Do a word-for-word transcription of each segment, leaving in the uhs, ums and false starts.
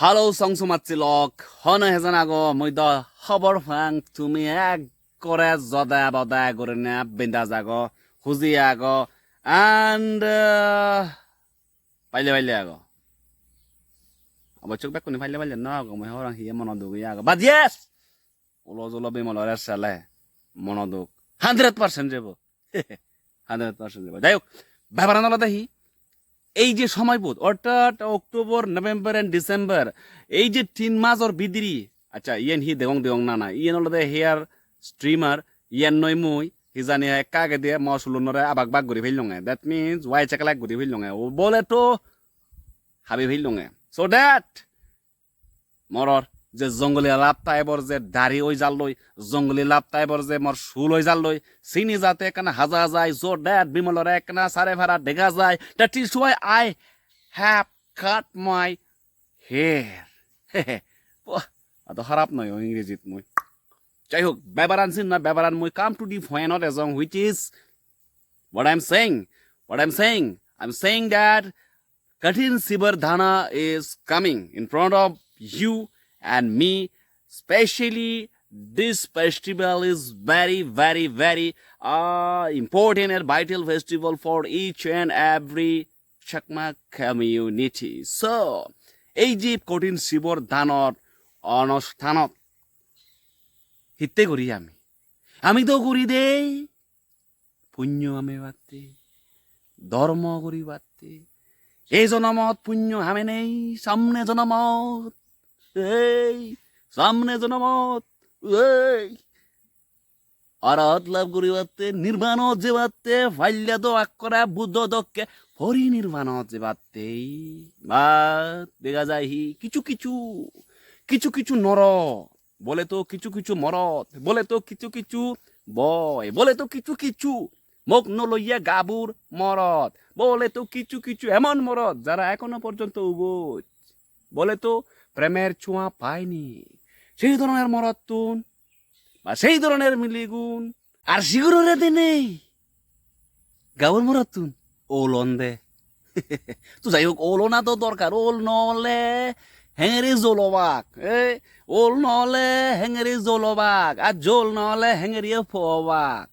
Hello, song somajji lok, hone hejan ago, mui do hobor pang tumi ekkore jode bode gurinei bindas ago, huji ago, and, uh, paile paile ago. Obossok bekkune paile paile no ago, mui hobor pang hiye mono duk oye ago. But yes! Ulo julo Bimolore sele mono duk hundred percent jebo. Hundred percent jebo. Jai hok, beparan olode hi? Ei je somoibot, orthat October, November and December, ei je tin major bidire, accha, iyen hi degong degong na na, iyen olode hair trimmer, iyen noi mui, hijani ekka agede mo sulunore abak bak guri pellonge. That means, wai cheklak guri pellonge. O bole to habi pellonge. So that moror je jongoli lap type-or je dari oi jalloi, jongoli lap type-or je mor sul oi jalloi, sini jate ekkana haja jai, so that Bimolore ekkana sare para dega jai. That is why I have cut my hair. Wah, eto harap noi o Ingrejit mui. Jai hok, beparan sin na, beparan mui come to the point ot ejong, which is what I'm saying. What I'm saying, I'm saying that Kathin Sibor Dhana is coming in front of you and me. Specially, this festival is very, very, very, uh, important and vital festival for each and every Chakma community. So, ei je Kathin Sibor Dhanor onusthanot hitte guri ami? Ami do guri dei punyo hamebatte, dhormo guribatte. Ei jonomot punyo hamenei, samne jonomot, ei, samne jonomot, ei, arahat lab guribatte, nirbanot jebatte, palle do akkore Buddho dokke porinirbanot jebatte. Ba dega jai hi, kichu kichu, kichu kichu noro, bole to kichu kichu morot, bole to kichu kichu boi, bole to kichu kichu mok no loiye gabur morot, bole to kichu kichu emon morot jara ekhono porjonto uboj, bole to premer chua paini, sei dhoronor morottun ba sei dhoronor miligun. Ar sigurore denei gabur morottun olon de. To jai hok, olona do dorkar, ol no ole hengeri jol obak, eh? Ol no ole hengeri jol obak, ar jol no ole hengeri po obak.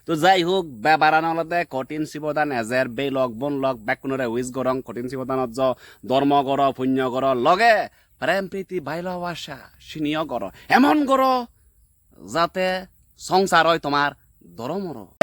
To jai hok, beparan olode Kathin Sibor Dhan ejer, bhei lok, bon lok, bekkunore wish gorong Kathin Sibor Dhanot jo, dhormo goro, punyo goro, loge prem priti bhalobasa siniyo goro. Emon goro jate songsar oi tomar dhoromoro.